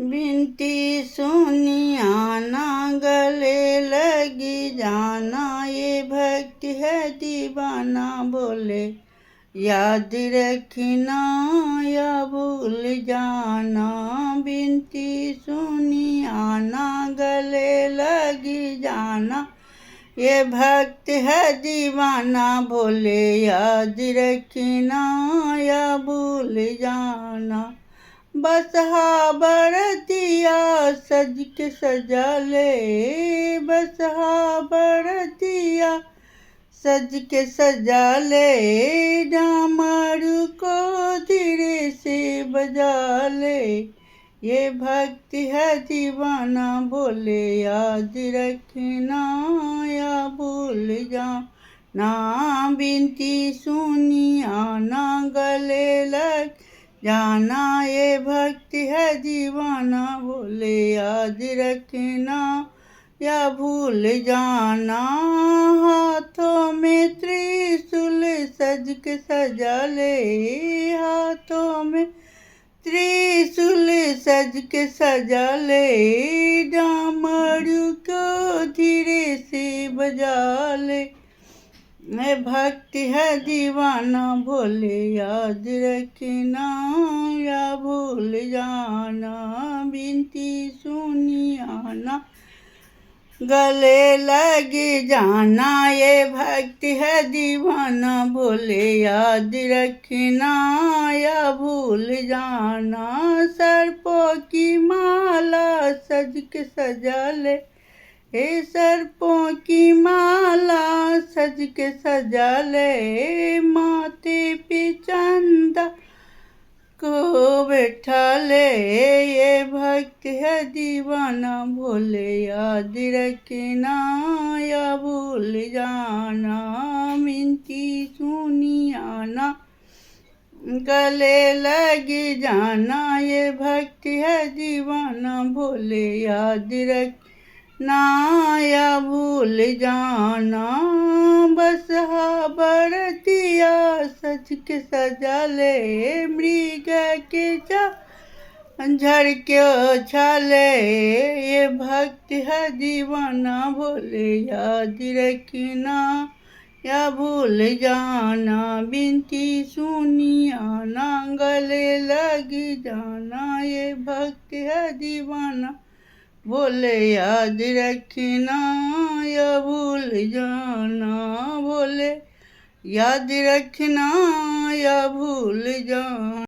बिनती सुनी आना, गले लगी जाना, ये भक्ति है दीवाना बोले, याद रखना या भूल जाना। बिनती सुनी आना, गले लगी जाना, ये भक्त है दीवाना भोले, याद रखना या भूल जाना। बसहा बरतिया सज के सजा ले, बसहा बरतिया सज के सजा ले, डामरू को धीरे से बजा ले, ये भक्ति है दीवाना बोले, याद रखना या भूल जाना। बिनती सुनी आना, गले लग जाना, ये भक्ति है दीवाना बोले, याद रखना या भूल जाना। हाथों में त्रिशूल सज के सजा ले, हाथों में त्रिशूल सज के सजा ले, डामरू को धीरे से बजा ले, मैं भक्ति है दीवाना भोले, याद रखना या भूल जाना। बिनती सुनी आना, गले लग जाना, ये भक्ति है दीवाना भोले, याद रखना या भूल जाना। सर्पों की माला सज के सजा ले, हे सर्पों की माला सज के सजा ले, माथे पे चंदा को बैठा ले, ये भक्त है दीवाना भोले, याद रखना या भूल जाना। मिनती सुनी आना, गले लग जाना, ये भक्ति है दीवाना भोले, याद रखना या भूल जाना। बस बरतिया सज के सजा ले, मृग के झड़ के उछाले, ये भक्ति है दीवाना भोले, याद रखना या भूल जाना। बिनती सुनी आना, गले लग जाना, ये भक्ति है दीवाना बोले, याद रखना या भूल जाना। बोले याद रखना या भूल जाना।